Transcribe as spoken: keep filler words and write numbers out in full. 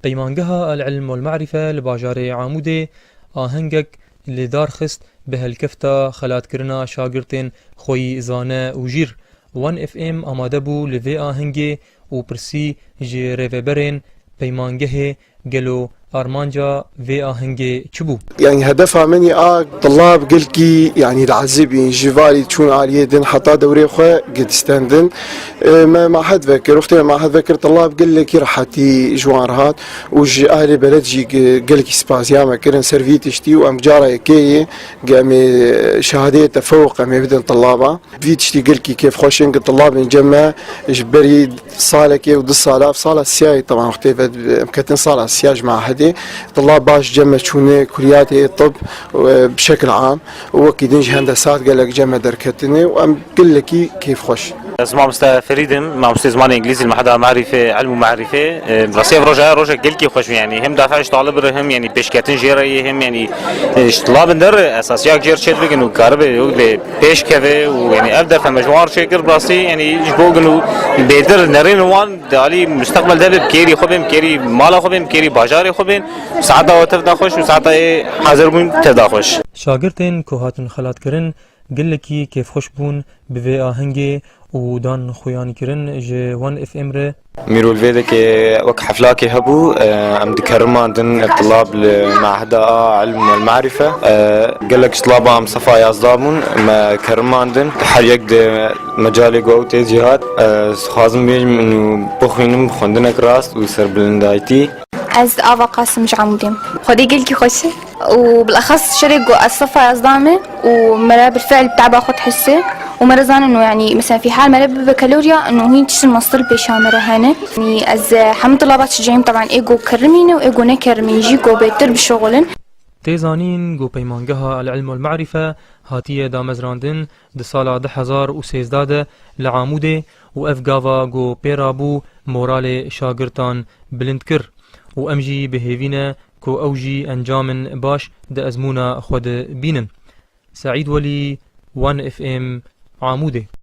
Peymangeha El Ilm Wel Ma'rife li bajarê Amûdê ahengek li dar xist bi helkefta xelatkirina şagirtên xweyî zane û jîr. One F M amade bû li vê ahengê û pirsî ji rêveberên peymangehê gelo armanca vê ahengê çi bû? Yani hedefa min a tilab gelkî, yani diezibîn, ji varî çûn aliyê din heta dewrê xwe gidistendin. E, me mahed vekir, wextê me mahed vekir, tilab gelekî rehetî ji wan rehat û ji ahlê beled jî ge-, gelekî spasiya me kirin ser vî tiştî û em cara yekê yê ge em ê şehadeyê tefewuq em ê bidin tilaba. Vî tiştî gelkî kêfxweş in ku tilabên cem me ji berî salekê û du sala, sala siyayê, teban wextê ve em ketin sala siya ji mahedê, tilab baş cem me çûne kuliyatê tib, e, bi şekil am û wekî din jî hendesat gelek cem me derketine û em gelekî kêfxweş. Ez mamoste Ferîd im, mamostê zimanê îngilîzî li Meheda Merîfê, Ilm û Merîfê. E, bi rastî ev roja, rojek gelkî xweş bû, yanî hem dafa ji talib re, hem yanî pêşketin jê re yê, hem yanî, e, ji tilabin der esasiyak jê re çêdibikin û karibe wek bê pêş keve û, yanî, ev derfet me ji wan re çêkir, bi rastî, yanî, ji bo gin û bêtir nerên wan di alî mustaqbel de be, bi kêrî xwe bên, bi kêrî mala xwe bên, bi kêrî bajarê xwe bên, saeta we tev da xweş û saeta ê hazir bûn tev da xweş. Şagirtên ku hatin xelatkirin gelekî kêfxweş bûn bi vê ahengê û dan xuyanîkirin ji One F M re. Mîrol vê dekê wek heflakê hebû, e, em dikerrimandin tilab li Meheda a Ilm wel Ma'rife. E, gelek ji tilaba em sefa yazda bûn, me kerrimandin. Her yek di mecalê ku ew tê jî hat. E, ez dixwazim bêjim û bixwînim xwendinek rast û serbilindayîtî. Ez Ava Qasim ji Amûdê im. Xwedê gelkî xweş e û bilexas şerê ku ez sefa yazda me û me re bilfiil teba xwe dihise û me re zanin û, yanî, mesela, fî hal me re bibe kaloriya û hîn tiştin mestir pêşa me re hene. Yanî ez, e, hemû tilaba dişiceyim, teban ê ku kerimî ne û ê ku nekerimîn jî ku bêtir bişuxulin. Tê zanîn ku Peymangeha El Ilm Wel Ma'rife hatiye damezrandin di sala du hezar û sêzdeh de li Amûdê û ev gava ku pê rabû moralê şagirtan bilind kir û em jî bi hêvî ne ku ew jî encamin baş di ezmûna xwe de bînin. Seîd Welî, One F M, Amûdê.